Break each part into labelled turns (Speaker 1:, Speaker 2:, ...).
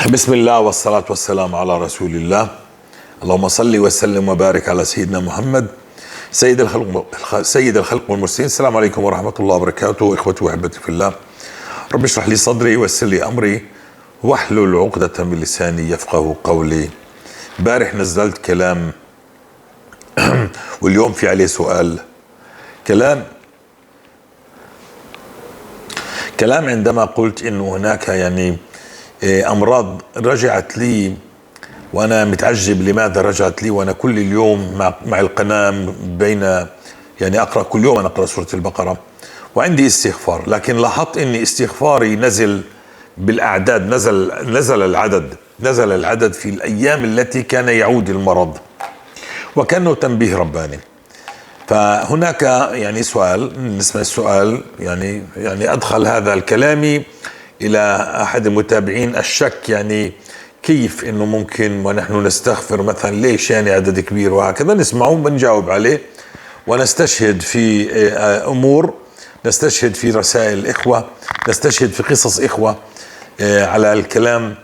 Speaker 1: بسم الله والصلاة والسلام على رسول الله. اللهم صل وسلم وبارك على سيدنا محمد سيد الخلق والمرسلين. السلام عليكم ورحمة الله وبركاته. إخوتي وأحبتي في الله، رب اشرح لي صدري ويسر لي أمري واحلل عقدة من لساني يفقه قولي. امبارح نزلت كلام واليوم في عليه سؤال. كلام عندما قلت انه هناك يعني امراض رجعت لي، وانا متعجب لماذا رجعت لي، وانا كل اليوم مع القناة بين يعني اقرا كل يوم، انا اقرا سورة البقرة وعندي استغفار، لكن لاحظت اني استغفاري نزل بالاعداد، نزل العدد في الايام التي كان يعود المرض، وكانه تنبيه رباني. فهناك يعني سؤال، نسمع السؤال، يعني ادخل هذا الكلام الى احد المتابعين الشك، يعني كيف انه ممكن ونحن نستغفر مثلا، ليش يعني عدد كبير وهكذا. نسمعه ونجاوب عليه ونستشهد في امور، نستشهد في رسائل الاخوه، نستشهد في قصص اخوه على الكلام،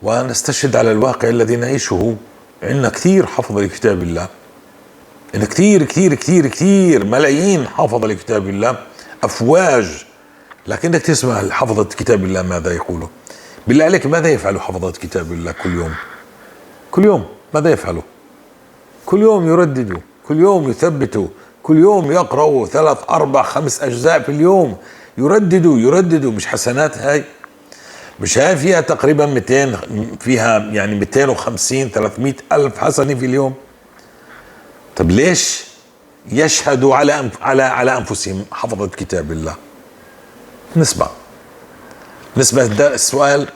Speaker 1: ونستشهد على الواقع الذي نعيشه. عندنا كثير حفظ لكتاب الله، عندنا كثير كثير كثير كثير ملايين حفظ لكتاب الله، افواج، لكنك تسمع حفظة كتاب الله ماذا يقولوا. بالله عليك ماذا يفعلوا حفظة كتاب الله كل يوم؟ كل يوم ماذا يفعلوا؟ كل يوم يرددوا، كل يوم يثبتوا، كل يوم يقرأوا 3 4 5 أجزاء في اليوم، يرددوا. مش حسنات هاي؟ مش هاي فيها تقريبا 200، فيها يعني 250 300 ألف حسنة في اليوم. طب ليش يشهدوا على على على أنفسهم حفظة كتاب الله؟ نسمع ده السؤال.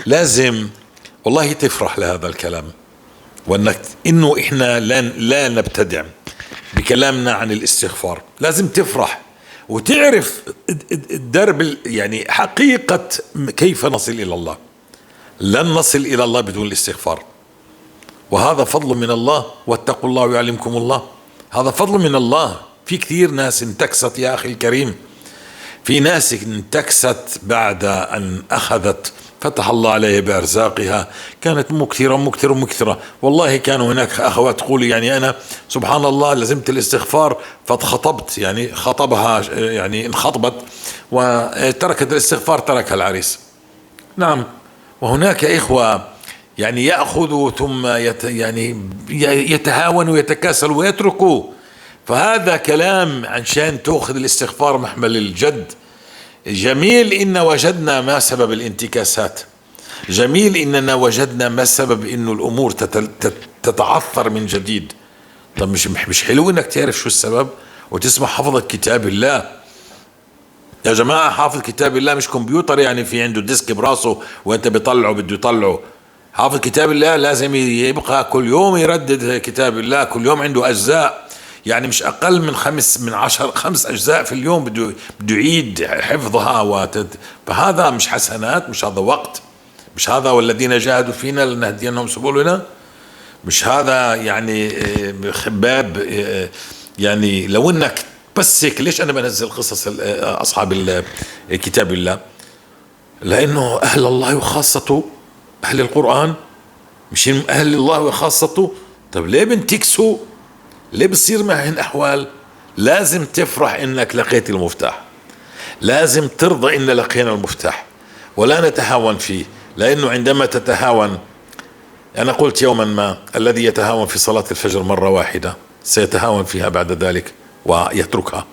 Speaker 1: لازم والله تفرح لهذا الكلام، وانك انه احنا لا نبتدع بكلامنا عن الاستغفار. لازم تفرح وتعرف الدرب، يعني حقيقة كيف نصل الى الله. لن نصل الى الله بدون الاستغفار، وهذا فضل من الله، واتقوا الله ويعلمكم الله. هذا فضل من الله. في كثير ناس انتكست يا اخي الكريم، في ناس انتكست بعد أن أخذت، فتح الله عليه بأرزاقها، كانت مكثرة مكثرة مكثرة. والله كانوا هناك أخوات تقول يعني أنا سبحان الله لزمت الاستغفار فاتخطبت، يعني خطبها، يعني انخطبت وتركت الاستغفار، تركها العريس. نعم. وهناك إخوة يعني يأخذوا ثم يعني يتهاونوا ويتكاسلوا ويتركوا. فهذا كلام عشان تأخذ الاستغفار محمل الجد. جميل إن وجدنا ما سبب الانتكاسات، جميل إننا وجدنا ما سبب إنه الأمور تتعثر من جديد. طب مش حلو إنك تعرف شو السبب وتسمع حفظة كتاب الله؟ يا جماعة حافظ كتاب الله مش كمبيوتر، يعني في عنده ديسك براسه وانت بيطلعه بده يطلعه. حافظ كتاب الله لازم يبقى كل يوم يردد كتاب الله، كل يوم عنده أجزاء، يعني مش أقل من 5 أجزاء في اليوم بده يعيد حفظها. فهذا مش حسنات، مش هذا وقت، مش هذا والذين جاهدوا فينا لنهدينهم سبلنا، مش هذا يعني باب. يعني لو انك بس هيك، ليش أنا بنزل قصص أصحاب كتاب الله؟ لأنه أهل الله وخاصته، أهل القرآن، مش أهل الله وخاصته. طب ليه بنتكسوا؟ ليه بصير معهن أحوال؟ لازم تفرح إنك لقيت المفتاح، لازم ترضى إن لقينا المفتاح ولا نتهاون فيه، لأنه عندما تتهاون، أنا قلت يوما ما، الذي يتهاون في صلاة الفجر مرة واحدة سيتهاون فيها بعد ذلك ويتركها.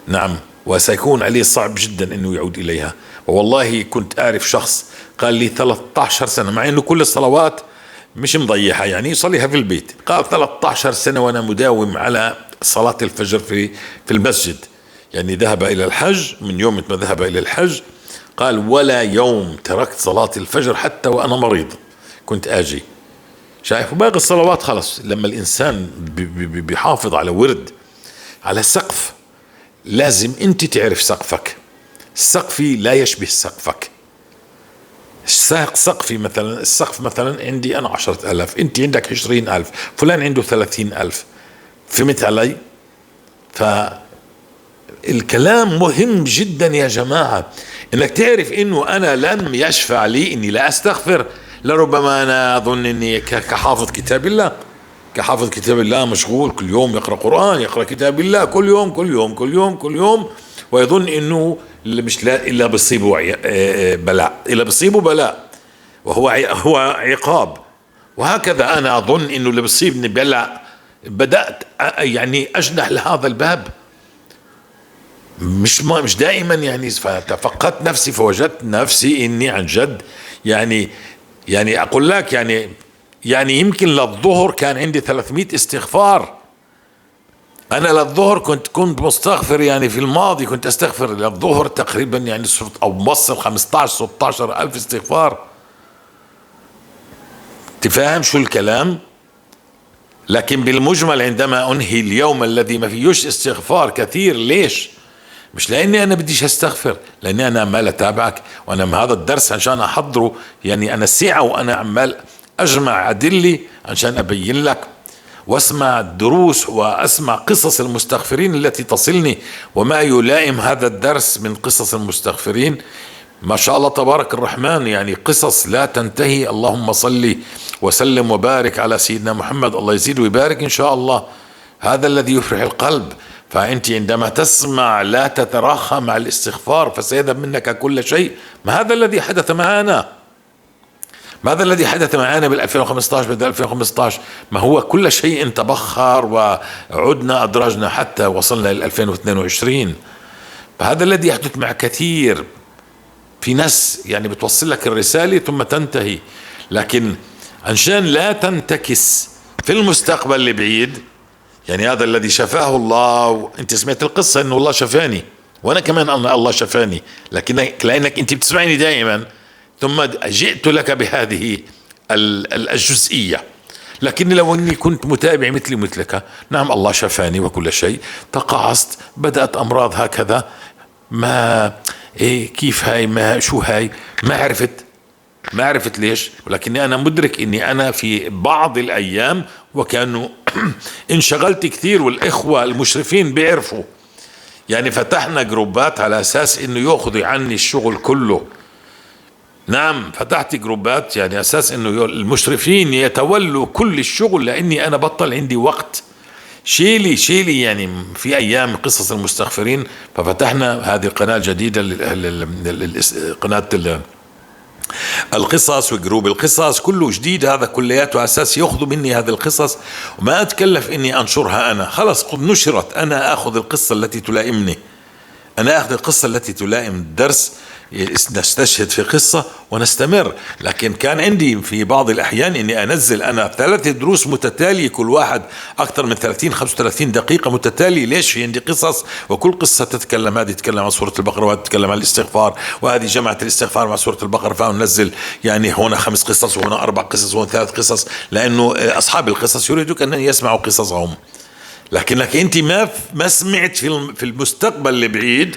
Speaker 1: نعم، وسيكون عليه صعب جدا إنه يعود إليها. والله كنت أعرف شخص قال لي 13 سنة، مع إنه كل الصلوات مش مضيحة، يعني يصليها في البيت، قال 13 سنة وأنا مداوم على صلاة الفجر في المسجد. يعني ذهب إلى الحج، من يوم ما ذهب إلى الحج قال ولا يوم تركت صلاة الفجر حتى وأنا مريض كنت آجي. شايف؟ وباقي الصلوات خلص. لما الإنسان بيحافظ على ورد، على سقف، لازم أنت تعرف سقفك. سقفي لا يشبه سقفك. سقفي مثلا، السقف مثلا عندي أنا 10,000، أنت عندك 20,000، فلان عنده 30,000. فهمت علي؟ فالكلام مهم جدا يا جماعة، انك تعرف انه انا لم يشفع لي اني لا استغفر. لربما انا اظن اني كحافظ كتاب الله، كحافظ كتاب الله مشغول كل يوم يقرأ قرآن، يقرأ كتاب الله كل يوم كل يوم كل يوم كل يوم، ويظن انه اللي مش لا الا بصيبه بلاء، الا بصيبه بلاء وهو هو عقاب. وهكذا انا اظن انه اللي بصيبني بلاء، بدأت يعني اجنح لهذا الباب، مش دائما يعني. فتفقدت نفسي فوجدت نفسي اني عن جد يعني اقول لك يعني يمكن للظهر كان عندي 300 استغفار. انا للظهر كنت مستغفر، يعني في الماضي كنت استغفر للظهر تقريبا يعني صرت او موصل 15 16 الف استغفار. تفهم شو الكلام؟ لكن بالمجمل عندما انهي اليوم الذي ما فيهوش استغفار كثير، ليش؟ مش لاني انا بديش استغفر، لاني انا عمال اتابعك، وانا هذا الدرس عشان احضره، يعني انا ساعه وانا عمال اجمع ادله عشان ابين لك، واسمع الدروس واسمع قصص المستغفرين التي تصلني وما يلائم هذا الدرس من قصص المستغفرين. ما شاء الله تبارك الرحمن، يعني قصص لا تنتهي. اللهم صل وسلم وبارك على سيدنا محمد، الله يزيد ويبارك ان شاء الله. هذا الذي يفرح القلب. فأنت عندما تسمع لا تتراخى مع الاستغفار فسيذهب منك كل شيء. ما هذا الذي حدث معنا؟ ما هذا الذي حدث معنا بال 2015؟ بدل 2015 ما هو كل شيء تبخر وعدنا أدرجنا حتى وصلنا إلى 2022. فهذا الذي يحدث مع كثير في ناس، يعني بتوصل لك الرسالة ثم تنتهي، لكن عشان لا تنتكس في المستقبل البعيد، يعني هذا الذي شفاه الله. انت سمعت القصة انه الله شفاني، وانا كمان الله شفاني، لكن لانك انت بتسمعني دائما ثم جئت لك بهذه الجزئية. لكن لو اني كنت متابع مثلي مثلك، نعم الله شفاني وكل شيء، تقاعست، بدأت امراض هكذا، ما إيه كيف هاي، ما شو هاي، ما عرفت ليش، ولكني انا مدرك اني انا في بعض الايام وكانوا انشغلت كثير، والاخوه المشرفين بيعرفوا، يعني فتحنا جروبات على اساس انه ياخذوا عني الشغل كله. نعم فتحت جروبات يعني اساس انه المشرفين يتولوا كل الشغل، لاني انا بطل عندي وقت. شيلي يعني في ايام قصص المستغفرين، ففتحنا هذه القناه الجديده، قناه القصص وجروب القصص كله جديد، هذا كلياته على اساس ياخذوا مني هذه القصص وما اتكلف اني انشرها انا، خلص قد نشرت. انا اخذ القصه التي تلائمني، انا اخذ القصه التي تلائم الدرس، نستشهد في قصة ونستمر. لكن كان عندي في بعض الأحيان إني أنزل أنا 3 دروس متتالية، كل واحد أكثر من 30 35 دقيقة متتالية. ليش؟ في عندي قصص، وكل قصة تتكلم، هذه تتكلم عن سورة البقرة، وهذه تتكلم عن الاستغفار، وهذه جمعت الاستغفار مع سورة البقرة، فننزل يعني هنا 5 قصص وهنا 4 قصص وهنا 3 قصص، لأنه أصحاب القصص يريدون أن يسمعوا قصصهم. لكنك أنت ما سمعت في المستقبل البعيد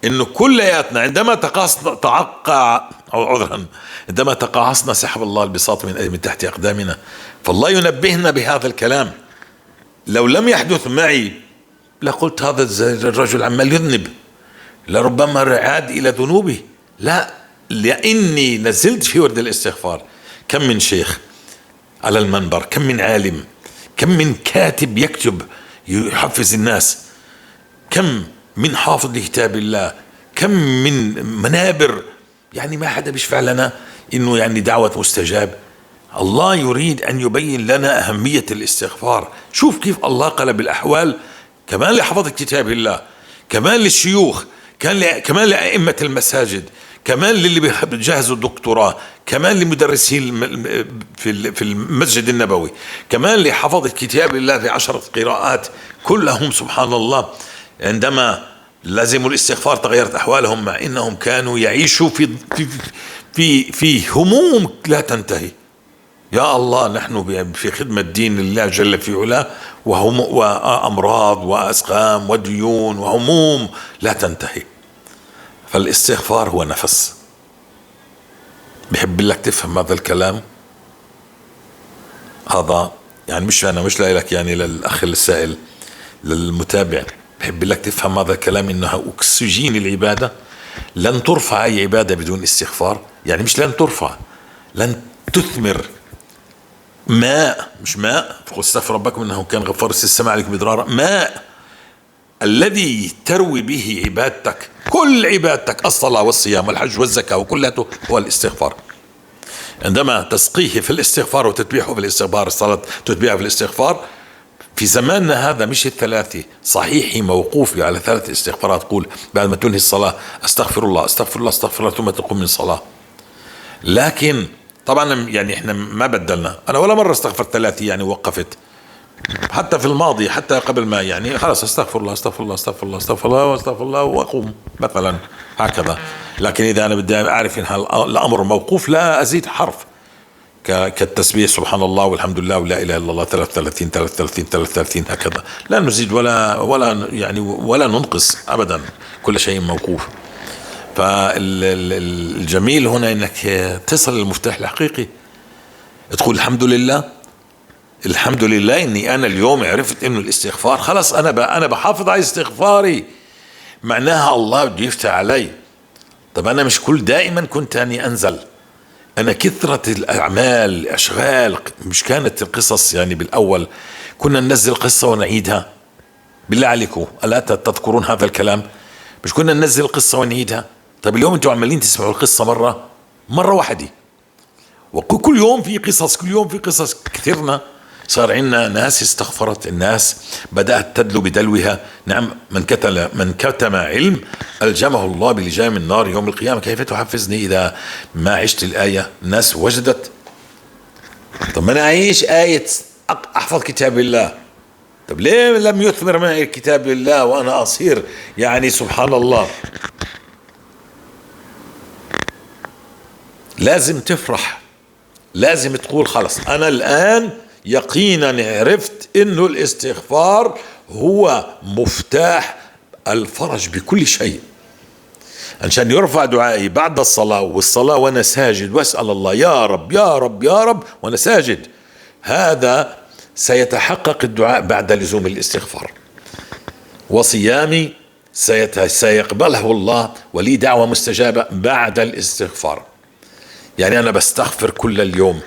Speaker 1: انه كلياتنا عندما تقاصنا تعقع او عذرا عندما تقاعصنا سحب الله البساط من تحت اقدامنا. فالله ينبهنا بهذا الكلام. لو لم يحدث معي لقلت هذا الرجل عمال يذنب، لربما عاد الى ذنوبه. لا، لاني نزلت في ورد الاستغفار. كم من شيخ على المنبر، كم من عالم، كم من كاتب يكتب يحفز الناس، كم من حافظ لكتاب الله، كم من منابر، يعني ما حدا بيشفع لنا انه يعني دعوة مستجاب. الله يريد ان يبين لنا اهمية الاستغفار. شوف كيف الله قلب الاحوال، كمان لحفظ كتاب الله، كمان للشيوخ، كمان لأئمة المساجد، كمان للي بيجهزوا الدكتوراه، كمان لمدرسين في المسجد النبوي، كمان لحفظ كتاب الله في 10 قراءات، كلهم سبحان الله عندما لزموا الاستغفار تغيرت احوالهم، مع انهم كانوا يعيشوا في في في في هموم لا تنتهي. يا الله، نحن في خدمة دين الله جل في علاه، وهم وامراض واسقام وديون وهموم لا تنتهي. فالاستغفار هو نفس. بحب لك تفهم هذا الكلام هذا، يعني مش انا مش لك، يعني للاخ السائل للمتابع، بحب لك تفهم هذا الكلام، انه اكسجين العباده. لن ترفع أي عبادة بدون استغفار، يعني مش لن ترفع، لن تثمر. ماء، مش ماء، استغفر ربكم انه كان غفار السماء عليكم مدرارا، ماء الذي تروي به عبادتك، كل عبادتك، الصلاة والصيام والحج والزكاة وكلها هو الاستغفار. عندما تسقيه في الاستغفار وتتبعه في الاستغفار، الصلاة تتبعها في الاستغفار. في زماننا هذا مش الثلاثة، صحيح موقوف على 3 استغفارات، تقول بعد ما تنهي الصلاة استغفر الله استغفر الله استغفر الله ثم تقوم من الصلاة. لكن طبعا يعني احنا ما بدلنا، انا ولا مرة استغفرت 3 يعني وقفت، حتى في الماضي حتى قبل ما يعني خلاص استغفر الله استغفر الله استغفر الله استغفر الله واستغفر الله واقوم مثلا هكذا. لكن اذا انا بدي اعرف ان الامر موقوف لا ازيد حرف، كالتسبيح سبحان الله والحمد لله ولا اله الا الله 33 33 33 هكذا، لا نزيد ولا يعني ولا ننقص ابدا، كل شيء موقوف. فالجميل هنا انك تصل للمفتاح الحقيقي، تقول الحمد لله، الحمد لله اني انا اليوم عرفت انه الاستغفار، خلاص انا بحافظ على استغفاري، معناها الله بده يفتح علي. طب انا مش كل دائما كنت اني انزل، انا كثرة الاعمال الاشغال، مش كانت القصص يعني بالاول كنا ننزل قصة ونعيدها، بالله عليكم الا تذكرون هذا الكلام؟ مش كنا ننزل القصة ونعيدها؟ طيب اليوم انتم عمالين تسمعوا القصة مرة واحدة، وكل يوم في قصص، كل يوم في قصص. كثرنا، صار عندنا ناس استغفرت، الناس بدأت تدلو بدلوها. نعم، من كتم علم ألجمه الله بلجام النار يوم القيامة. كيف تحفزني إذا ما عشت الآية؟ الناس وجدت. طب ما أنا أعيش آية، أحفظ كتاب الله، طب ليه لم يثمر معي كتاب الله وأنا أصير يعني سبحان الله؟ لازم تفرح، لازم تقول خلص أنا الآن يقينا عرفت إنه الاستغفار هو مفتاح الفرج بكل شيء، عشان يرفع دعائي بعد الصلاة، والصلاة وأنا ساجد وأسأل الله يا رب يا رب يا رب وأنا ساجد، هذا سيتحقق الدعاء بعد لزوم الاستغفار. وصيامي سيقبله الله ولي دعوة مستجابة بعد الاستغفار. يعني أنا بستغفر كل اليوم،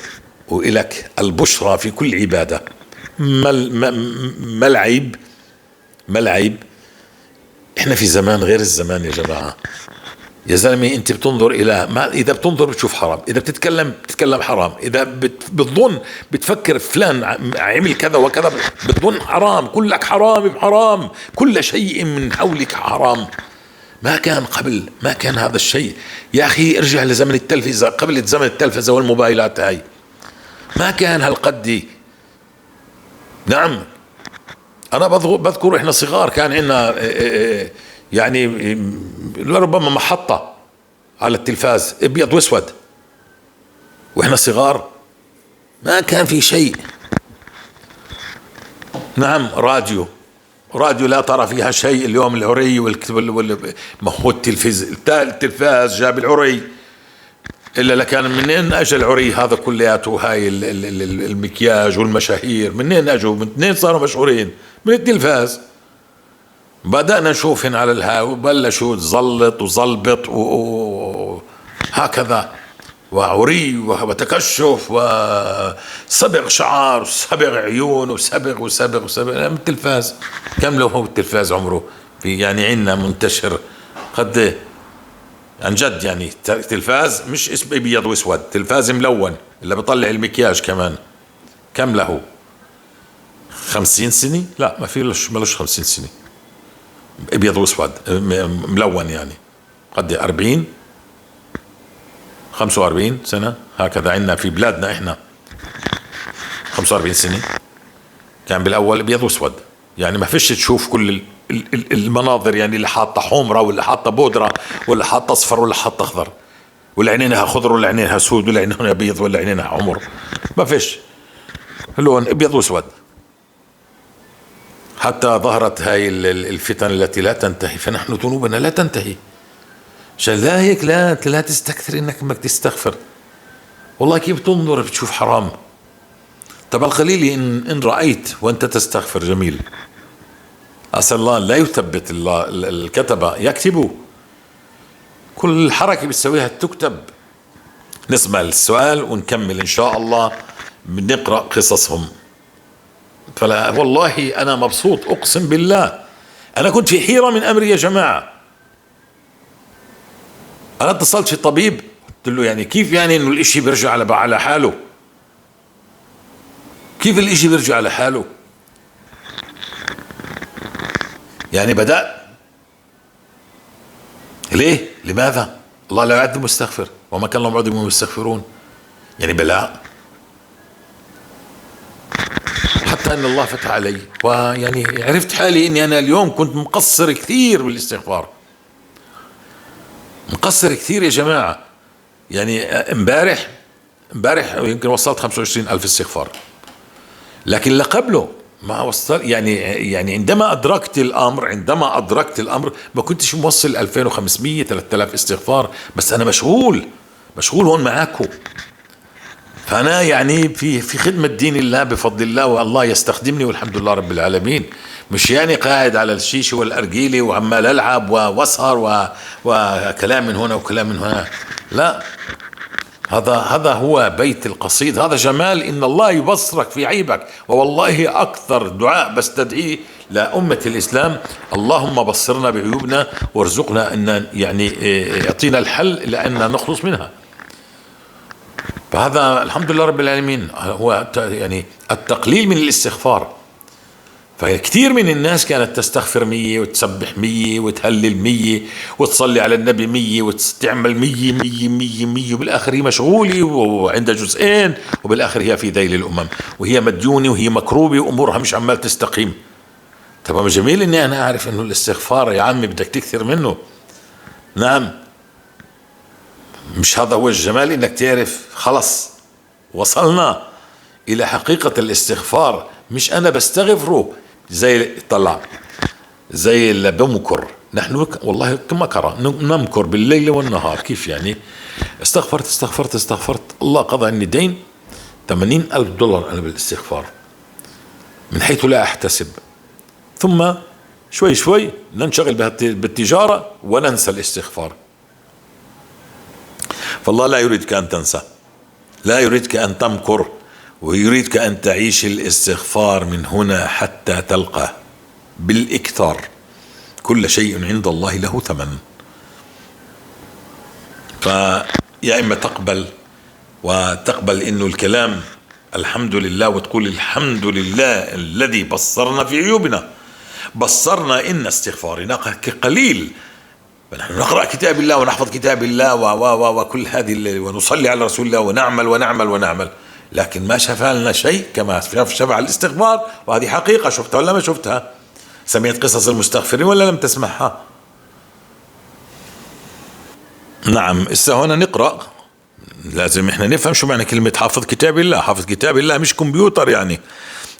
Speaker 1: وإلك البشرى في كل عبادة. ما العيب؟ ما العيب؟ إحنا في زمان غير الزمان يا جماعة. يا زلمة أنت بتنظر إلى ما، إذا بتنظر بتشوف حرام، إذا بتتكلم بتتكلم حرام، إذا بتظن بتفكر فلان عمل كذا وكذا بتظن حرام، كلك حرام بحرام، كل شيء من حولك حرام. ما كان قبل، ما كان هذا الشيء يا أخي. ارجع لزمن التلفزة، قبل زمن التلفزة والموبايلات هاي ما كان هالقد. نعم، أنا بذكر إحنا صغار كان عندنا يعني لربما محطة على التلفاز أبيض وأسود، وإحنا صغار ما كان في شيء. نعم، راديو لا ترى فيها شيء. اليوم العري ما هو التلفاز جاب العري، إلا لكان منين أجى العري هذا كلياته؟ هاي المكياج والمشاهير منين أجوا؟ منين صاروا مشهورين؟ من التلفاز. بدأنا نشوفهن على الهاء وبلشوا تزلط وزلبط وهكذا، وعري وتكشف وصبغ شعر وصبغ عيون وصبغ وصبغ وصبغ. من التلفاز. كم له هو التلفاز عمره؟ في يعني عندنا منتشر قد عن جد، يعني تلفاز مش اسم ابيض واسود، تلفاز ملون اللي بيطلع المكياج كمان. كم له؟ 50 سنة؟ لا، ما في ملوش 50 سنة. ابيض واسود ملون يعني قد 40 45 سنة هكذا. عندنا في بلادنا احنا 45 سنة كان بالاول ابيض واسود، يعني ما فيش تشوف كل المناظر، يعني اللي حاطه حمرة واللي حاطه بودره واللي حاطه اصفر واللي حاطه اخضر واللي عينينها خضر واللي عينينها سود واللي عينينها ابيض واللي عينينها حمر، ما فيش اللون ابيض واسود. حتى ظهرت هاي الفتن التي لا تنتهي، فنحن ذنوبنا لا تنتهي. عشان لا هيك لا تستكثر انك ما تستغفر. والله كيف تنظر بتشوف حرام. طب القليل ان رايت وانت تستغفر جميل. أسأل الله لا يثبت الله الكتبة يكتبوا. كل حركة بتسويها تكتب. نسمع السؤال ونكمل إن شاء الله، بنقرأ قصصهم. فلا والله أنا مبسوط، أقسم بالله أنا كنت في حيرة من أمري يا جماعة. أنا اتصلت في طبيب قلت له يعني كيف يعني إنه الإشي بيرجع على حاله؟ كيف الإشي بيرجع على حاله؟ يعني بدأت ليه؟ لماذا؟ الله لا يعد المستغفر وما كان لهم عذر المستغفرون، يعني بلاء. حتى أن الله فتح علي، ويعني عرفت حالي إني أنا اليوم كنت مقصر كثير بالاستغفار، مقصر كثير يا جماعة. يعني امبارح يمكن وصلت 25,000 استغفار، لكن اللي قبله ما وصل. يعني عندما أدركت الأمر، ما كنتش موصل 2500 3000 استغفار، بس أنا مشغول هون معاكم. فأنا يعني في خدمة دين الله بفضل الله، والله يستخدمني والحمد لله رب العالمين. مش يعني قاعد على الشيشة والأرجيلة وعمال ألعب وأسهر وكلام من هنا وكلام من هنا، لا. هذا هو بيت القصيد، هذا جمال إن الله يبصرك في عيبك. ووالله أكثر دعاء بستدعيه لأمة الإسلام، اللهم بصرنا بعيوبنا وارزقنا أن يعني يعطينا الحل لأن نخلص منها. فهذا الحمد لله رب العالمين هو يعني التقليل من الاستغفار. فكثير من الناس كانت تستغفر 100 وتسبح 100 وتهلل 100 وتصلي على النبي 100 وتعمل 100 100 100 100، وبالآخر هي مشغولة وعندها جزئين، وبالآخر هي في ذيل الأمم وهي مديونة وهي مكروبة وأمورها مش عمال تستقيم. طب جميل إني أنا أعرف إنه الاستغفار يا عمي بدك تكثر منه. نعم، مش هذا هو الجمال، إنك تعرف خلص وصلنا إلى حقيقة الاستغفار. مش أنا بستغفره زي طلع زي اللي بمكر، نحن والله مكرة نمكر بالليل والنهار. كيف يعني؟ استغفرت استغفرت استغفرت، الله قضى عني دين 80,000 دولار أنا بالاستغفار من حيث لا أحتسب. ثم شوي شوي ننشغل بالتجارة وننسى الاستغفار. فالله لا يريدك أن تنسى، لا يريدك أن تمكر، ويريدك أن تعيش الاستغفار من هنا حتى تلقاه بالإكثار. كل شيء عند الله له ثمن. فيا إما تقبل وتقبل إنه الكلام الحمد لله، وتقول الحمد لله الذي بصرنا في عيوبنا، بصرنا إن استغفارنا قليل، فنحن نقرأ كتاب الله ونحفظ كتاب الله و وكل هذه، ونصلي على رسول الله ونعمل ونعمل ونعمل، لكن ما شفع لنا شيء كما شفع الاستغفار. وهذه حقيقة، شفتها ولا ما شفتها؟ سمعت قصص المستغفرين ولا لم تسمعها؟ نعم. هسه هنا نقرأ، لازم احنا نفهم شو معنى كلمة حافظ كتاب الله. حافظ كتاب الله مش كمبيوتر، يعني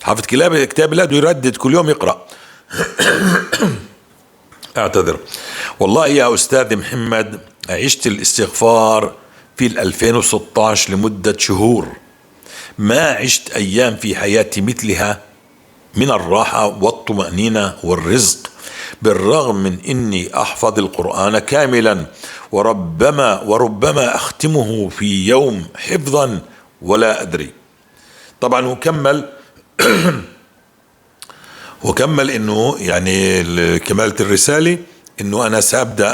Speaker 1: حافظ كتاب الله بده يردد كل يوم يقرأ. اعتذر. والله يا أستاذ محمد عشت الاستغفار في 2016 لمدة شهور، ما عشت أيام في حياتي مثلها من الراحة والطمأنينة والرزق، بالرغم من إني أحفظ القرآن كاملا وربما أختمه في يوم حفظا ولا أدري. طبعا وكمل إنه يعني كمالة الرسالة إنه أنا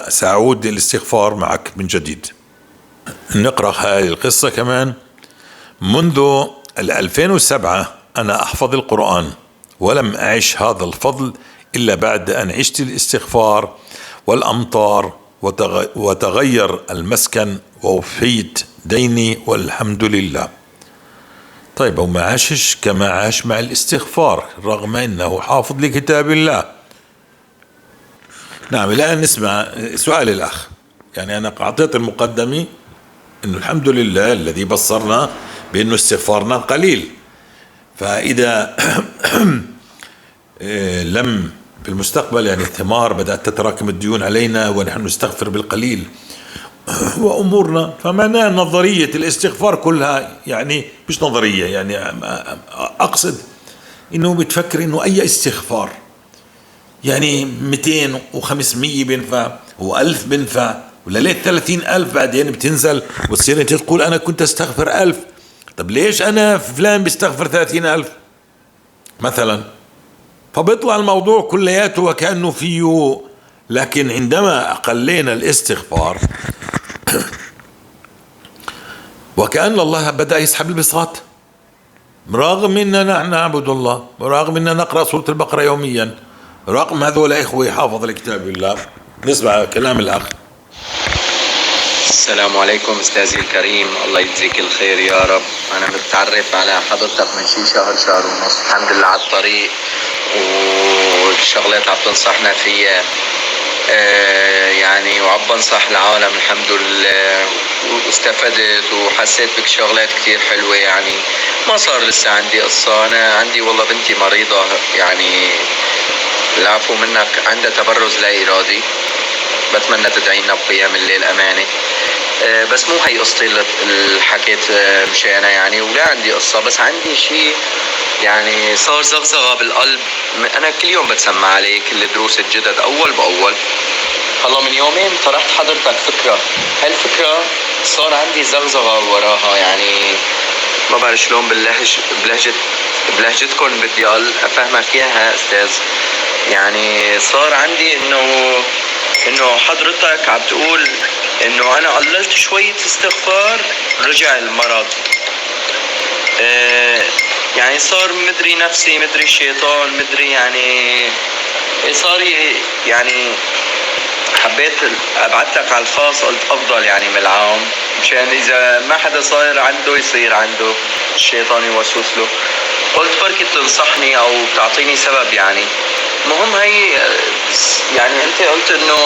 Speaker 1: سأعود الاستغفار معك من جديد. نقرأ هذه القصة كمان. منذ 2007 أنا أحفظ القرآن، ولم أعش هذا الفضل إلا بعد أن عشت الاستغفار والأمطار وتغير المسكن ووفيت ديني والحمد لله. طيب هو ما عاشش كما عاش مع الاستغفار رغم أنه حافظ لكتاب الله. نعم. الآن نسمع سؤال الأخ. يعني أنا أعطيت المقدمة أنه الحمد لله الذي بصرنا بأنه استغفارنا قليل، فإذا لم في المستقبل يعني الثمار بدأت تتراكم الديون علينا ونحن نستغفر بالقليل وأمورنا، فمعناه نظرية الاستغفار كلها يعني مش نظرية، يعني أقصد إنه بتفكر إنه أي استغفار يعني 200 و500 بينفع و1000 بينفع. ولا ليه 30,000 بعدين بتنزل وتصير انت تقول انا كنت استغفر 1000؟ طب ليش انا فلان بيستغفر 30,000 مثلا؟ فبيطلع الموضوع كلياته وكأنه فيه. لكن عندما أقلينا الاستغفار وكأن الله بدأ يسحب البساط، رغم أننا نعبد الله، رغم أننا نقرأ سورة البقرة يوميا، رغم هذول إخوة حافظ الكتاب الله. نسمع كلام الأخ.
Speaker 2: السلام عليكم أستاذي الكريم، الله يجزيك الخير يا رب. أنا متعرف على حضرتك من شي شهر، شهر ونص، الحمد لله على الطريق والشغلات عم تنصحنا فيها، يعني وعم بنصح العالم الحمد لله، واستفدت وحسيت بك شغلات كتير حلوة. يعني ما صار لسه عندي قصة، أنا عندي والله بنتي مريضة، يعني العفو منك، عندها تبرز لا إرادي، بتمنى تدعينا بقيام الليل أمانة. بس مو هي قصتي اللي حكيت مشانها يعني، ولا عندي قصة، بس عندي شيء يعني صار زغزغة بالقلب. أنا كل يوم بتسمع عليك الدروس الجدد أول بأول. هلا من يومين طرحت حضرتك فكرة، هالفكرة صار عندي زغزغة وراها، يعني ما بعرف شلون بلهجتكم بدي أفهمك إياها أستاذ. يعني صار عندي إنه حضرتك عم تقول إنه أنا قللت شوية استغفار رجع المرض، يعني صار مدري نفسي مدري الشيطان مدري، يعني صار يعني حبيت أبعث لك على الخاص، قلت أفضل يعني من العام، مشان إذا ما حدا صاير عنده يصير عنده الشيطان يوسوس له. قلت بركي تنصحني أو تعطيني سبب. يعني المهم هي يعني أنت قلت إنه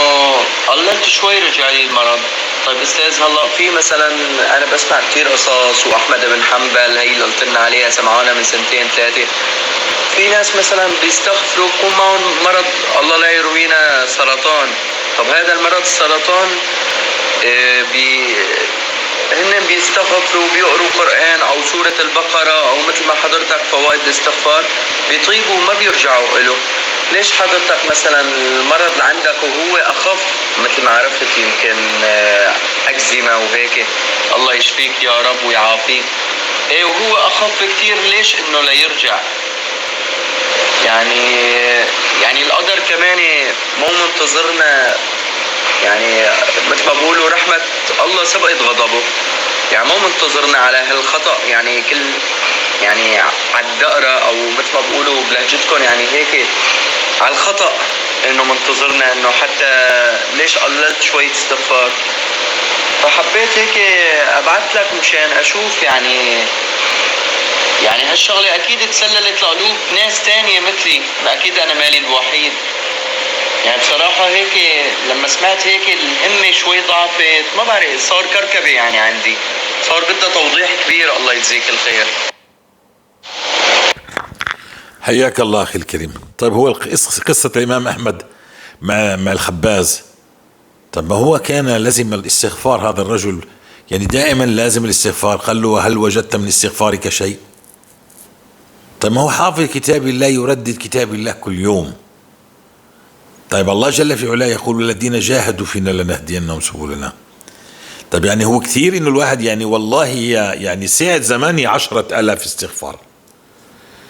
Speaker 2: قللت شوي رجع لي المرض. طيب أستاذ، هلا في مثلا أنا بسمع كتير قصص، وأحمد بن حنبل هي اللي قلت لنا عليها سمعونا من سنتين ثلاثة، في ناس مثلا بيستغفروا بكون معهم مرض الله لا يروينا سرطان. طب هذا المرض السرطان، هن بيستغفروا بيقروا قرآن أو سورة البقرة أو مثل ما حضرتك فوائد الاستغفار بيطيبوا وما بيرجعوا إله. ليش حضرتك مثلا المرض اللي عندك وهو أخف مثل ما عرفت يمكن أكزيما وهيك، الله يشفيك يا رب ويعافيك، إيه وهو أخف كتير، ليش إنه لا يرجع؟ يعني القدر كمان مو منتظرنا، يعني مثل ما بقولوا رحمة الله سبقت غضبه، يعني مو منتظرنا على هالخطأ، يعني كل يعني على الدقرة أو مثل ما بقولوا بلهجتكم يعني هيك على الخطأ، إنه منتظرنا إنه حتى ليش قللت شوية استغفار. فحبيت هيك أبعث لك مشان أشوف يعني هالشغلة أكيد تسللت لقلوب ناس تانية مثلي، ما أكيد أنا مالي الوحيد. يعني بصراحة هيك لما سمعت هيك الهمة شوي ضعفت، ما بعرف صار كركبة يعني عندي، صار بدها توضيح كبير. الله يجزيك الخير.
Speaker 1: حياك الله أخي الكريم. طيب هو قصة الإمام أحمد مع الخباز، طيب ما هو كان لازم الاستغفار هذا الرجل، يعني دائما لازم الاستغفار. قال له هل وجدت من استغفارك شيء؟ طيب ما هو حافظ كتاب الله، يردد كتاب الله كل يوم. طيب الله جل في علاه يقول الذين جاهدوا فينا لنهدينهم سبلنا. طيب يعني هو كثير انه الواحد يعني والله يعني ساعة زماني 10,000 استغفار،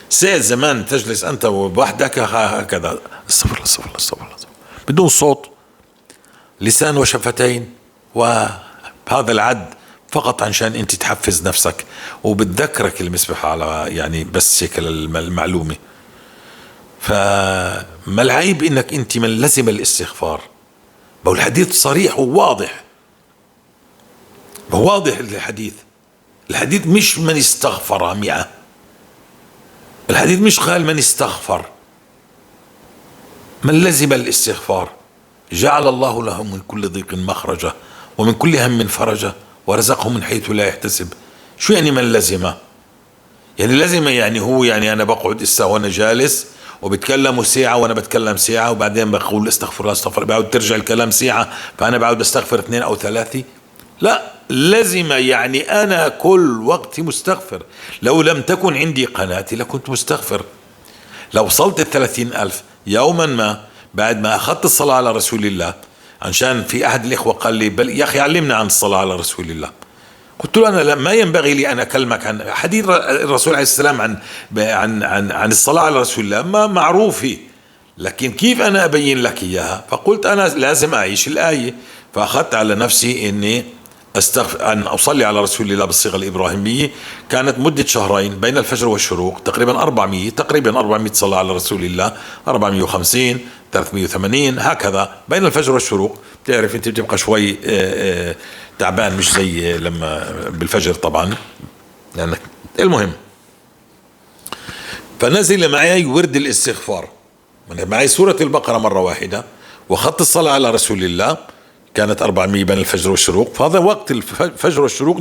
Speaker 1: ساعة زمان تجلس انت وحدك هكذا استغفر الله استغفر الله استغفر الله بدون صوت، لسان وشفتين وهذا العد فقط عشان انت تحفز نفسك وبتذكرك المسبحة على يعني بس هيك المعلومة. فما العيب انك انت من لزم الاستغفار؟ ما هو الحديث صريح وواضح، ما هو واضح الحديث. الحديث مش من استغفر 100، الحديث مش قال من استغفر، من لزم الاستغفار جعل الله له من كل ضيق مخرجا ومن كل هم فرجا ورزقه من حيث لا يحتسب. شو يعني من لزم؟ يعني لزم يعني هو يعني أنا بقعد إسا وأنا جالس وبتكلموا ساعة وأنا بتكلم ساعة وبعدين بقول استغفر الله استغفر الله، بعد ترجع الكلام ساعة فأنا بعد بستغفر 2 أو 3. لا، لزم يعني أنا كل وقت مستغفر. لو لم تكن عندي قناتي لكنت مستغفر. لو وصلت 30,000 يوما ما بعد ما أخذت الصلاة على رسول الله عشان في أحد الإخوة قال لي بل يا أخي علمنا عن الصلاة على رسول الله. قلت له أنا ما ينبغي لي أن أكلمك عن حديث الرسول عليه السلام عن عن عن, عن الصلاة على رسول الله، ما معروفة، لكن كيف أنا أبين لك إياها؟ فقلت أنا لازم أعيش الآية، فأخذت على نفسي إني أن أصلي على رسول الله بالصيغة الإبراهيمية. كانت مدة شهرين بين الفجر والشروق، تقريبا 400، تقريبا 400 صلاة على رسول الله، 450، 380 هكذا بين الفجر والشروق. بتعرف أنت بتبقى شوي تعبان، مش زي لما بالفجر طبعا لأنك. المهم فنزل معي ورد الاستغفار، معي سورة البقرة مرة واحدة، وخط الصلاة على رسول الله كانت 400 بين الفجر والشروق. فهذا وقت الفجر والشروق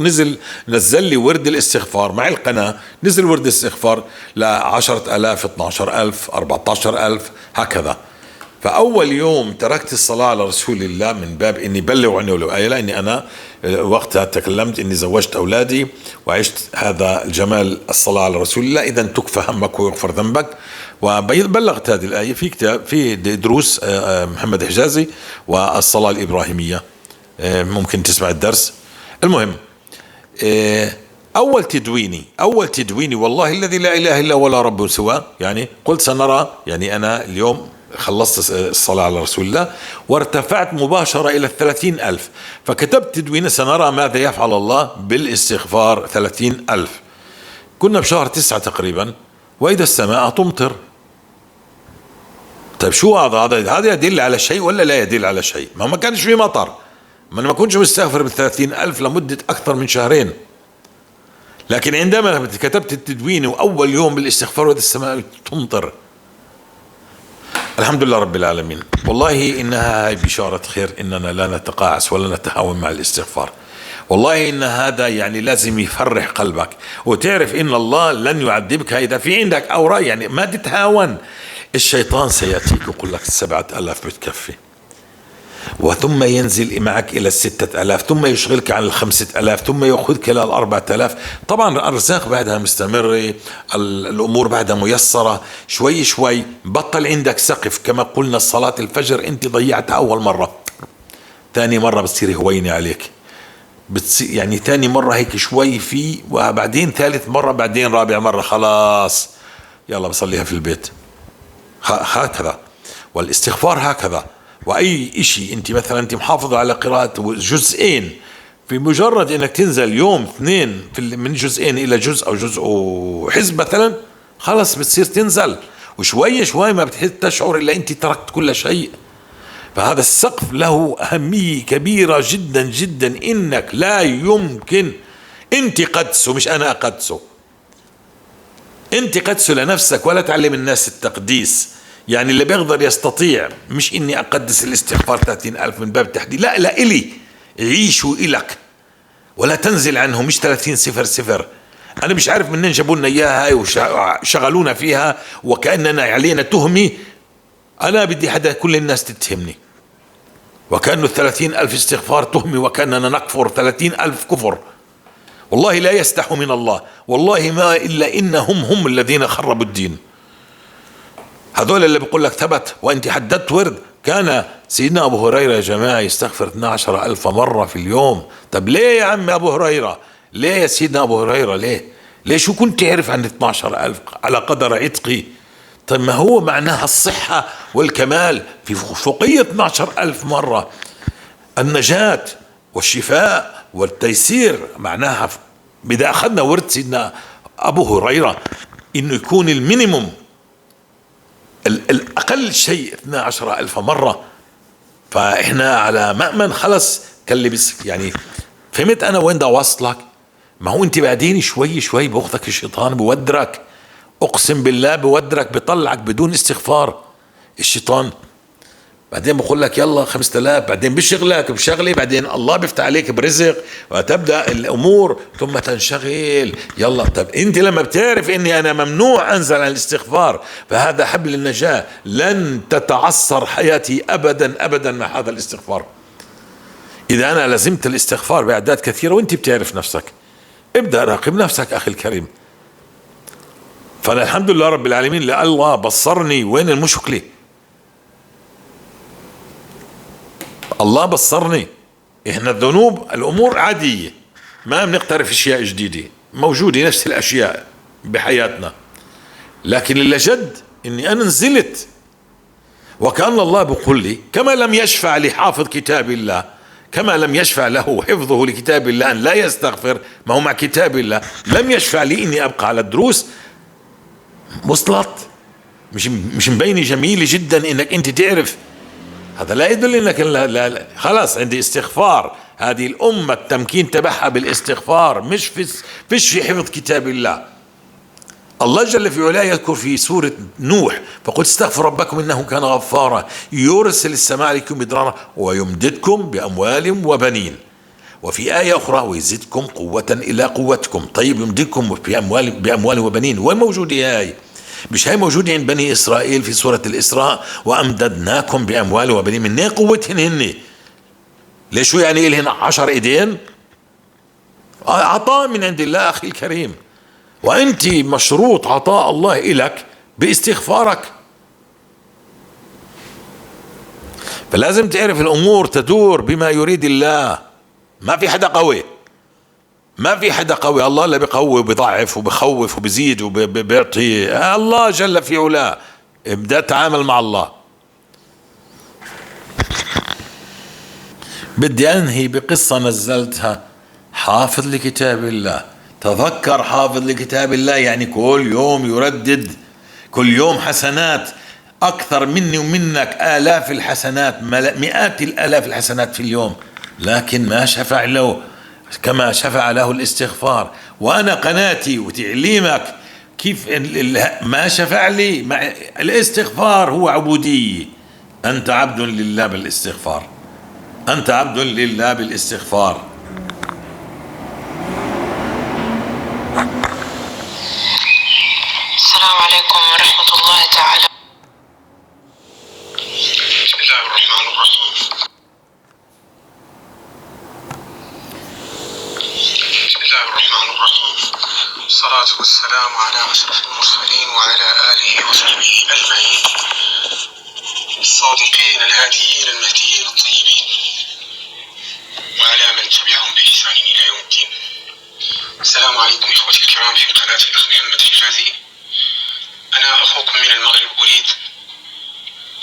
Speaker 1: نزل لي ورد الاستغفار مع القناة، نزل ورد الاستغفار ل 10,000، 12,000، 14,000 هكذا. فأول يوم تركت الصلاة على رسول الله من باب إني بلغ عنه ولو آية، لأني أنا وقتها تكلمت إني زوجت أولادي وعشت هذا الجمال الصلاة على رسول الله، إذا تكفى همك ويغفر ذنبك. وبلغت هذه الآية في كتاب، في دروس محمد حجازي والصلاة الإبراهيمية، ممكن تسمع الدرس. المهم أول تدويني والله الذي لا إله إلا ولا رب سواه، يعني قلت سنرى، يعني أنا اليوم خلصت الصلاة على رسول الله وارتفعت مباشرة إلى 30,000، فكتبت تدوين سنرى ماذا يفعل الله بالاستغفار 30,000. كنا بشهر 9 تقريبا، وإذا السماء تمطر. طيب شو هذا؟ هذا يدل على شيء ولا لا يدل على شيء؟ ما كانش في مطر، ما أنا ما كنتش مستغفر بال30,000 لمدة أكثر من شهرين. لكن عندما كتبت التدوين وأول يوم بالاستغفار وإذا السماء تمطر، الحمد لله رب العالمين. والله إنها بشارة خير إننا لا نتقاعس ولا نتهاون مع الاستغفار. والله إن هذا يعني لازم يفرح قلبك، وتعرف إن الله لن يعذبك إذا في عندك أوراق، يعني ما تتهاون. الشيطان سيأتيك ويقول لك 7,000 بتكفي، وثم ينزل معك إلى 6,000، ثم يشغلك عن 5,000، ثم يأخذك إلى 4,000. طبعا الأرزاق بعدها مستمرة، الأمور بعدها ميسرة شوي شوي. بطل عندك سقف، كما قلنا صلاة الفجر أنت ضيعتها أول مرة، ثاني مرة بتصير هوينة عليك، بتصير يعني ثاني مرة هيك شوي في، وبعدين ثالث مرة، بعدين رابع مرة خلاص يلا بصليها في البيت. هكذا والاستغفار هكذا. وأي إشي أنت مثلا أنت محافظة على قراءة جزئين، في مجرد أنك تنزل يوم 2 من جزئين إلى جزء أو جزء وحزب مثلا، خلص بتصير تنزل، وشوي شوي ما بتحس تشعر إلا أنت تركت كل شيء. فهذا السقف له أهمية كبيرة جدا جدا، إنك لا يمكن أنت قدسه، مش أنا أقدسه، أنت قدسه لنفسك ولا تعلم الناس التقديس. يعني اللي بيقدر يستطيع، مش إني أقدس الاستغفار 30,000 من باب التحديد، لا لا إلي عيشوا إلك ولا تنزل عنه، مش 30,000. أنا مش عارف منين جابوا لنا إياها هاي وشغلونا فيها وكأننا علينا تهمة. أنا بدي حدا كل الناس تتهمني، وكأنه 30,000 استغفار تهمة، وكأننا نكفر 30,000 كفر. والله لا يستحوا من الله، والله ما إلا إنهم هم الذين خربوا الدين. هذول اللي بيقول لك ثبت وانت حددت ورد. كان سيدنا ابو هريرة يا جماعة يستغفر 12,000 مرة في اليوم. طب ليه يا عم ابو هريرة؟ ليه يا سيدنا ابو هريرة؟ ليه؟ ليه شو كنت تعرف عن 12,000 على قدر عتقي؟ طيب ما هو معناها الصحة والكمال في فوقية 12,000 مرة، النجاة والشفاء والتيسير. معناها إذا أخذنا ورد سيدنا أبو هريرة إنه يكون المينيموم الأقل شيء 12,000 مرة، فإحنا على مأمن خلص كلبس. يعني فهمت أنا وين دا وصلك؟ ما هو أنت بعدين شوي شوي بأخذك الشيطان بودرك، أقسم بالله بودرك، بطلعك بدون استغفار الشيطان. بعدين بقول لك يلا 5,000، بعدين بشغلك بشغلي، بعدين الله بيفتح عليك برزق وتبدأ الأمور ثم تنشغل. يلا طب أنت لما بتعرف إني أنا ممنوع أنزل عن الاستغفار، فهذا حبل النجاة، لن تتعصر حياتي أبدا أبدا مع هذا الاستغفار. إذا أنا لزمت الاستغفار بأعداد كثيرة، وأنت بتعرف نفسك، ابدأ راقب نفسك أخي الكريم. فأنا الحمد لله رب العالمين، لله بصرني وين المشكلة. الله بصرني. احنا الذنوب الامور عادية، ما بنقترف اشياء جديدة، موجودة نفس الاشياء بحياتنا، لكن اللي جد اني انا نزلت، وكأن الله بقول لي كما لم يشفع لحافظ كتاب الله، كما لم يشفع له حفظه لكتاب الله أن لا يستغفر، ما هو مع كتاب الله، لم يشفع لي إني أبقى على الدروس. وصلت؟ مش مبينة جميلة جدا إنك أنت تعرف هذا لا يدل إنك لا لا خلاص عندي استغفار. هذه الأمة التمكين تبعها بالاستغفار، مش فيش في حفظ كتاب الله. الله جل في علاه يذكر في سورة نوح: فقل استغفر ربكم إنه كان غفارا يرسل السماء عليكم مدرارا ويمددكم بأموال وبنين. وفي آية أخرى: ويزدكم قوة إلى قوتكم. طيب يمددكم بأموال وبنين، وين موجودة هاي؟ مش هاي موجودة عند بني إسرائيل في سورة الإسراء: وأمددناكم بأموال وبنين. من قوتهن هن؟ ليش شو يعني إلهن 10 إيدين؟ عطاء من عند الله أخي الكريم، وأنت مشروط عطاء الله إلك باستغفارك. فلازم تعرف الأمور تدور بما يريد الله. ما في حدا قوي، ما في حدا قوي، الله اللي بقوي وبضعف وبخوف وبزيد وبيعطي، الله جل في علاه. ابدأ تعامل مع الله. بدي أنهي بقصة نزلتها. حافظ لكتاب الله، تذكر حافظ لكتاب الله، يعني كل يوم يردد، كل يوم حسنات أكثر مني ومنك، آلاف الحسنات، مئات الآلاف الحسنات في اليوم، لكن ما شفع له كما شفع له الاستغفار. وأنا قناتي وتعليمك كيف ما شفع لي مع الاستغفار هو عبودية. أنت عبد لله بالاستغفار، أنت عبد لله بالاستغفار.
Speaker 3: السلام عليكم ورحمة الله تعالى.
Speaker 4: بسم الله الرحمن الرحيم. بسم الله الرحمن الرحيم، والصلاة والسلام على أشرف المرسلين وعلى آله وصحبه أجمعين، الصادقين الهاديين المهديين الطيبين، وعلى من تبعهم بإحسان إلى يوم الدين. السلام عليكم إخوتي الكرام في قناة الأخ محمد حجازي. أنا أخوكم من المغرب، أريد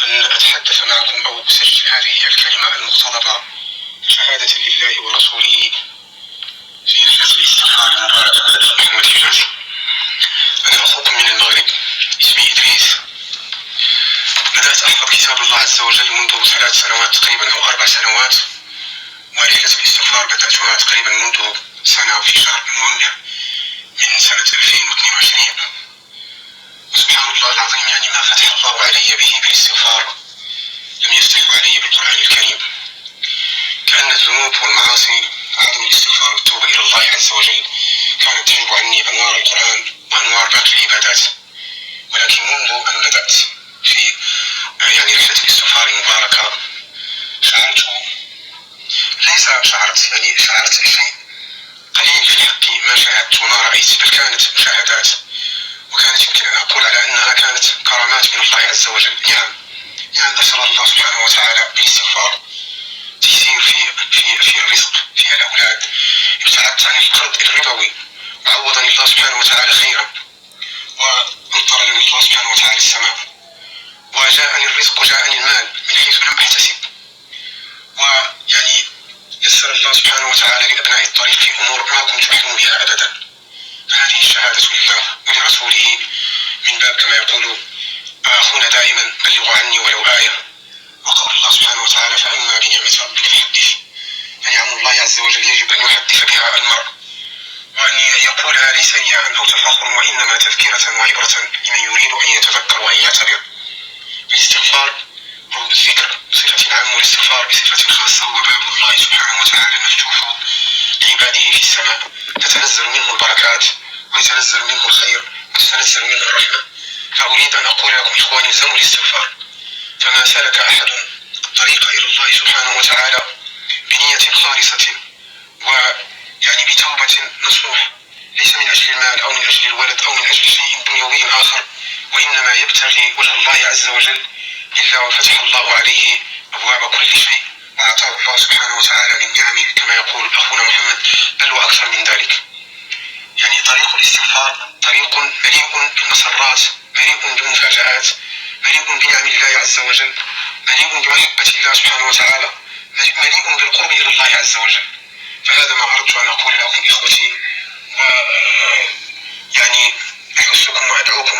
Speaker 4: أن أتحدث معكم أو أسجل هذه الكلمة المقتضبة شهادة لله ورسوله في رحلة الاستغفار المباركة للأخ محمد حجازي. أنا أخوكم من المغرب، اسمي إدريس. بدأت أحفظ كتاب الله عز وجل منذ 3 سنوات تقريبا أو 4 سنوات، ورحلة الاستغفار بدأتها تقريبا منذ سنة في شهر نوفمبر من سنة 2022. وسبحان الله العظيم، يعني ما فتح الله علي به بالاستغفار لم يفتحه علي بالقرآن الكريم. كأن الذنوب والمعاصي وعدم الاستغفار والتوبة إلى الله عز وجل كانت تحجب عني أنوار القرآن وأنوار باقي العبادات. ولكن منذ أن بدأت في يعني رحلة الاستغفار المباركة شعرت، ليس شعرت يعني شعرت شيء قليل في حق ما شاهدت وما رأيت، بل كانت مشاهدات، وكانت يمكن أن أقول على أنها كانت كرامات من الله عز وجل. نعم نعم، أسأل الله سبحانه وتعالى بالاستغفار تيسير في في في الرزق، في الأولاد. ابتعدت عن القرض الربوي وعوضني الله سبحانه وتعالى خيرا، وأمطر لنا الله سبحانه وتعالى السماء، وجاءني الرزق وجاءني المال من حيث لم أحتسب. ويعني يسر الله سبحانه وتعالى لأبناء الطريق في أمور ما كنت أحلم بها أبدا. فهذه الشهادة لله ولرسوله من باب كما يقول أخونا دائما: بلغوا عني ولو آية. وقول الله سبحانه وتعالى: فأما بنعمة ربك فحدث. فنعم الله عز وجل يجب أن يحدث بها المرء، وأن يقولها ليس رياء أو تفاخر، وإنما تذكرة وعبرة لمن يريد أن يتذكر وأن يعتبر. الاستغفار أو الذكر بصفة عامة والاستغفار بصفة خاصة هو باب الله سبحانه وتعالى المفتوح لعباده في السماء، تتنزل منه البركات ويتنزل منه الخير وتتنزل منه الرحمة. فأريد أن أقول لكم إخواني: الزموا الاستغفار. فما سلك أحد الطريق إلى الله سبحانه وتعالى بنية خالصة ويعني بتوبة نصوح، ليس من أجل المال أو من أجل الولد أو من أجل شيء دنيوي آخر، وإنما يبتغي وجه الله عز وجل، إلا وفتح الله عليه أبواب كل شيء. وأعطاه الله سبحانه وتعالى من نعمه كما يقول أخونا محمد، بل وأكثر من ذلك. يعني طريق الاستغفار طريق مليء بالمسرات، مليء بالمفاجآت، مليء بنعم الله عز وجل، مليء بمحبة الله سبحانه وتعالى، مليء بالقرب إلى الله عز وجل. فهذا ما أردت أن أقول لكم إخوتي، و يعني أحثكم وأدعوكم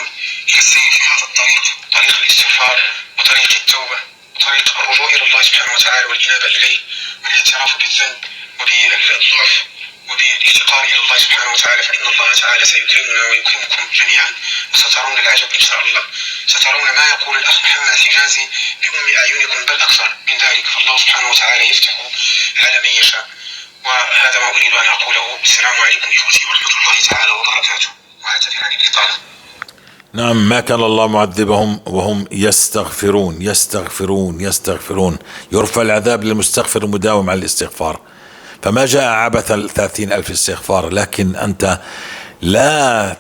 Speaker 4: إلى السير في هذا الطريق، طريق الاستغفار وطريق التوبة وطريق الرجوع إلى الله سبحانه وتعالى والإنابة إليه والاعتراف بالذنب وبالضعف وبالافتقار إلى الله سبحانه وتعالى، فإن الله تعالى سيكرمنا ويكرمكم جميعا، وسترون العجب إن شاء الله. سترون ما يقول الأخ محمد الحجازي بأم أعينكم، بل أكثر من ذلك، فالله سبحانه وتعالى يفتح على من يشاء. وهذا ما أريد أن أقوله. السلام عليكم إخوتي ورحمة الله تعالى وبركاته، وأعتذر عن الإطالة.
Speaker 1: نعم، ما كان الله معذبهم وهم يستغفرون يستغفرون يستغفرون. يرفع العذاب للمستغفر المداوم على الاستغفار. فما جاء عبث 30,000 استغفار، لكن أنت لا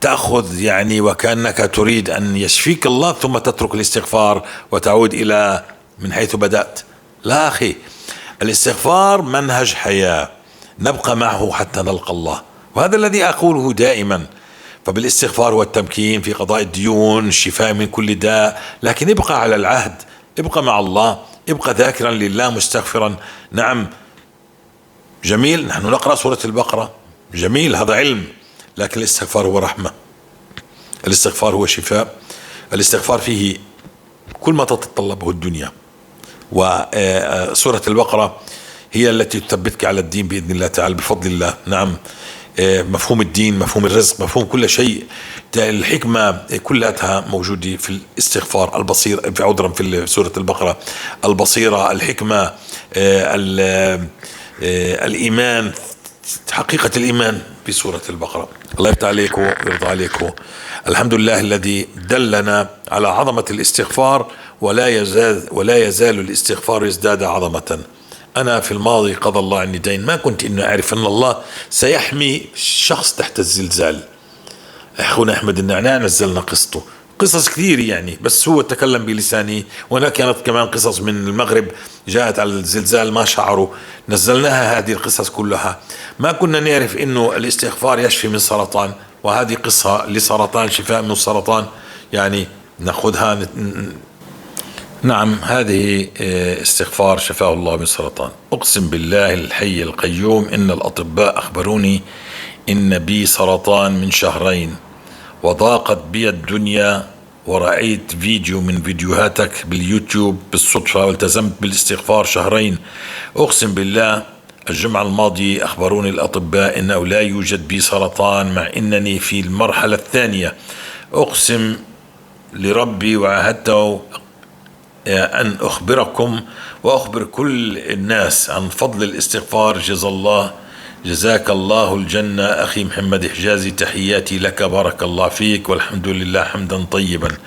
Speaker 1: تأخذ يعني وكأنك تريد أن يشفيك الله ثم تترك الاستغفار وتعود إلى من حيث بدأت. لا أخي، الاستغفار منهج حياة نبقى معه حتى نلقى الله، وهذا الذي أقوله دائما. فبالاستغفار والتمكين في قضاء الديون، الشفاء من كل داء، لكن ابقى على العهد، ابقى مع الله، ابقى ذاكرا لله مستغفرا. نعم جميل، نحن نقرأ سورة البقرة، جميل، هذا علم، لكن الاستغفار هو رحمة، الاستغفار هو شفاء، الاستغفار فيه كل ما تتطلبه الدنيا. وسورة البقرة هي التي تثبتك على الدين بإذن الله تعالى بفضل الله. نعم، مفهوم الدين، مفهوم الرزق، مفهوم كل شيء، الحكمة كلها موجودة في الاستغفار، البصير في عذرا في سورة البقرة، البصيرة، الحكمة، الإيمان، حقيقة الإيمان في سورة البقرة. الله يفتح عليكم ويرضى عليكم. الحمد لله الذي دلنا على عظمة الاستغفار، ولا يزال الاستغفار يزداد عظمة. أنا في الماضي قضى الله عني دين، ما كنت إنه أعرف أن الله سيحمي شخص تحت الزلزال. أخونا أحمد النعناع نزلنا قصته، قصص كثير يعني، بس هو تكلم بلسانه. وهناك كانت كمان قصص من المغرب جاءت على الزلزال ما شعروا، نزلناها هذه القصص كلها. ما كنا نعرف إنه الاستغفار يشفي من سرطان، وهذه قصة لسرطان، شفاء من السرطان، يعني نأخذها. نعم، هذه استغفار شفاه الله من سرطان. أقسم بالله الحي القيوم إن الأطباء أخبروني إن بي سرطان من شهرين، وضاقت بي الدنيا، ورأيت فيديو من فيديوهاتك باليوتيوب بالصدفة والتزمت بالاستغفار شهرين. أقسم بالله الجمعة الماضية أخبروني الأطباء إنه لا يوجد بي سرطان، مع إنني في المرحلة الثانية. أقسم لربي وعهدته أن أخبركم وأخبر كل الناس عن فضل الاستغفار. جزاك الله الجنة أخي محمد حجازي، تحياتي لك، بارك الله فيك، والحمد لله حمدا طيبا.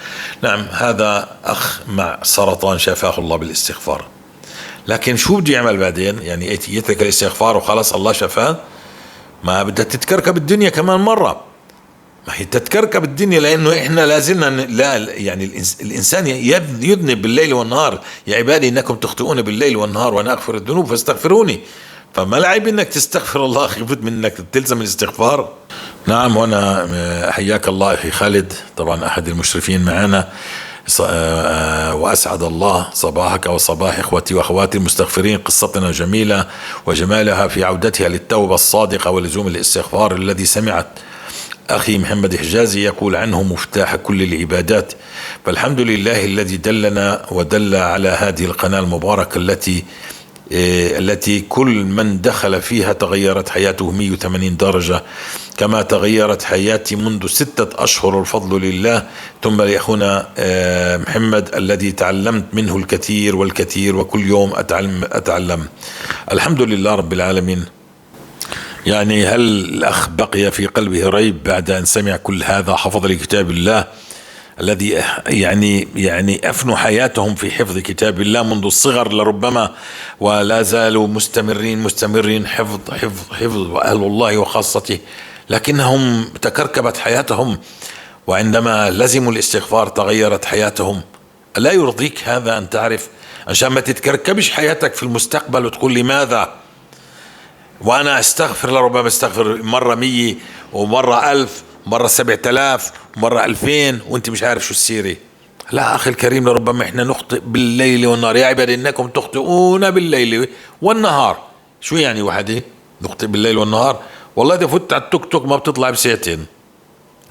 Speaker 1: نعم، هذا أخ مع سرطان شفاه الله بالاستغفار، لكن شو بده يعمل بعدين؟ يعني يترك الاستغفار وخلاص الله شفاه؟ ما بدها تتكركب الدنيا كمان مرة، ما هي تتكركب الدنيا، لأنه إحنا لازلنا لا، يعني الإنسان يذنب بالليل والنهار. يا عبادي إنكم تخطئون بالليل والنهار وأنا أغفر الذنوب فاستغفروني. فما العيب إنك تستغفر الله، خفت من إنك تلزم الاستغفار. نعم، وأنا حياك الله أخي خالد، طبعا أحد المشرفين معنا، وأسعد الله صباحك وصباح إخوتي وأخواتي المستغفرين. قصتنا جميلة وجمالها في عودتها للتوبة الصادقة ولزوم الاستغفار الذي سمعت أخي محمد حجازي يقول عنه مفتاح كل العبادات. فالحمد لله الذي دلنا ودل على هذه القناة المباركة التي كل من دخل فيها تغيرت حياته 180 درجة، كما تغيرت حياتي منذ 6 أشهر، الفضل لله ثم لأخونا محمد الذي تعلمت منه الكثير والكثير، وكل يوم أتعلم. الحمد لله رب العالمين. يعني هل الأخ بقي في قلبه ريب بعد أن سمع كل هذا؟ حفظ لكتاب الله الذي يعني أفنوا حياتهم في حفظ كتاب الله منذ الصغر لربما، ولا زالوا مستمرين حفظ حفظ حفظ، وأهل الله وخاصته، لكنهم تكركبت حياتهم، وعندما لزموا الاستغفار تغيرت حياتهم. ألا يرضيك هذا أن تعرف عشان ما تتكركبش حياتك في المستقبل وتقول لماذا وأنا أستغفر. لربما أستغفر مرة 100 ومرة 1000 ومرة 7000 ومرة 2000 وأنت مش عارف شو السيرة. لا أخي الكريم، لربما إحنا نخطئ بالليل والنهار. يا عبادي إنكم تخطئون بالليل والنهار. شو يعني وحدي نخطئ بالليل والنهار؟ والله إذا فت على التوك توك ما بتطلع بساعتين،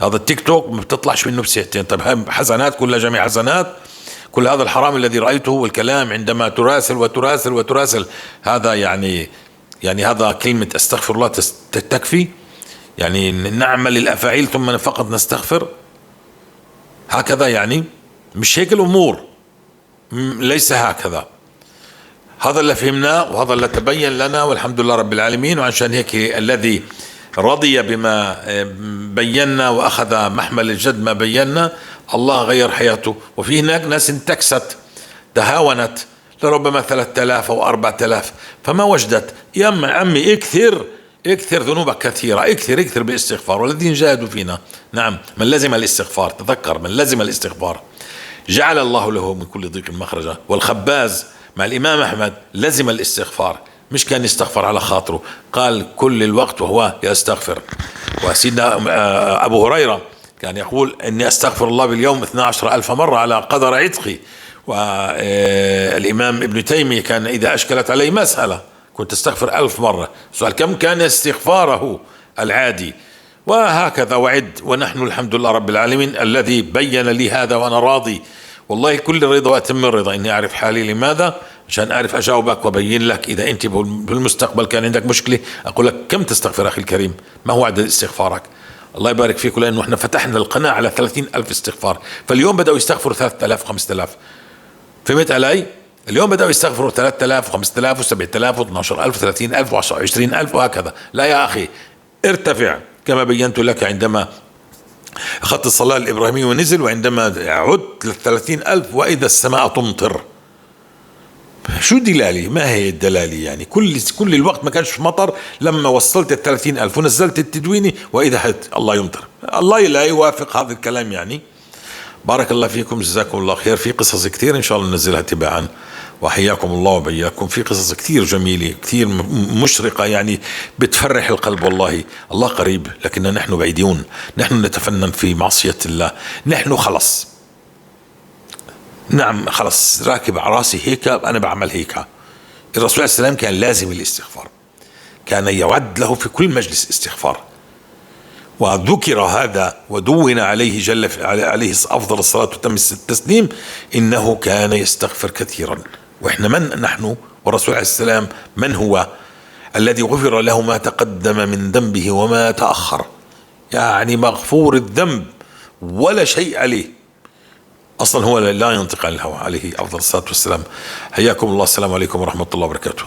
Speaker 1: هذا التيك توك ما بتطلعش منه بساعتين. طيب حسنات كلها جميع حسنات، كل هذا الحرام الذي رأيته والكلام عندما تراسل وتراسل وتراسل، هذا يعني هذا كلمة استغفر الله تكفي؟ يعني نعمل الأفاعيل ثم فقط نستغفر هكذا؟ يعني مش هيك الأمور، ليس هكذا. هذا اللي فهمناه وهذا اللي تبين لنا، والحمد لله رب العالمين. وعشان هيك الذي رضي بما بينا وأخذ محمل الجد ما بينا، الله غير حياته. وفي هناك ناس انتكست، تهاونت، لربما 3000 أو 4000 فما وجدت. يا عمي اكثر، اكثر، ذنوبك كثيرة، اكثر، اكثر بالاستغفار. والذين جاهدوا فينا، نعم، من لزم الاستغفار، تذكر، من لزم الاستغفار جعل الله له من كل ضيق مخرجا. والخباز مع الإمام أحمد لزم الاستغفار، مش كان يستغفر على خاطره، قال كل الوقت وهو يستغفر. وسيدنا أبو هريرة كان يقول إني أستغفر الله باليوم 12,000 مرة على قدر عتقي. والإمام ابن تيمية كان إذا أشكلت عليه مسألة كنت أستغفر 1000 مرة. سؤال كم كان استغفاره العادي؟ وهكذا وعد. ونحن الحمد لله رب العالمين الذي بين لي هذا وأنا راضي، والله كل الرضا وأتم الرضا. إني أعرف حالي. لماذا؟ عشان أعرف أجاوبك وأبين لك. إذا أنت بالمستقبل كان عندك مشكلة أقول لك كم تستغفر أخي الكريم، ما هو عدد استغفارك؟ الله يبارك فيك. لأنه إحنا فتحنا القناة على 30,000 استغفار، فاليوم بدأوا يستغفروا 3000 5000. فهمت علي؟ اليوم بدأوا يستغفروا 3000 5000 و7000 و12000 و30000 و20000 وهكذا. لا يا أخي، ارتفع كما بينت لك عندما أخذت الصلاة الإبراهيمية ونزل، وعندما عدت 30,000 وإذا السماء تمطر. شو دلالي؟ ما هي الدلالي؟ يعني كل الوقت ما كانش مطر، لما وصلت 30,000 ونزلت التدويني وإذا الله يمطر. الله لا يوافق هذا الكلام. يعني بارك الله فيكم، جزاكم الله خير. في قصص كثير إن شاء الله ننزلها تباعا، وحياكم الله وبياكم. في قصص كثير جميلة، كثير مشرقة، يعني بتفرح القلب. والله الله قريب، لكننا نحن بعيدون، نحن نتفنن في معصية الله. نحن خلص، نعم خلص، راكب على راسي هيك، أنا بعمل هيك. الرسول عليه السلام كان لازم الاستغفار، كان يعد له في كل مجلس استغفار، وذكر هذا ودون عليه جل عليه أفضل الصلاة وتم التسليم إنه كان يستغفر كثيرا. وإحنا من نحن؟ والرسول عليه السلام من هو؟ الذي غفر له ما تقدم من ذنبه وما تأخر، يعني مغفور الذنب ولا شيء عليه أصلا، هو لا ينطق عن الهوى عليه أفضل الصلاة والسلام. حياكم الله، السلام عليكم ورحمة الله وبركاته.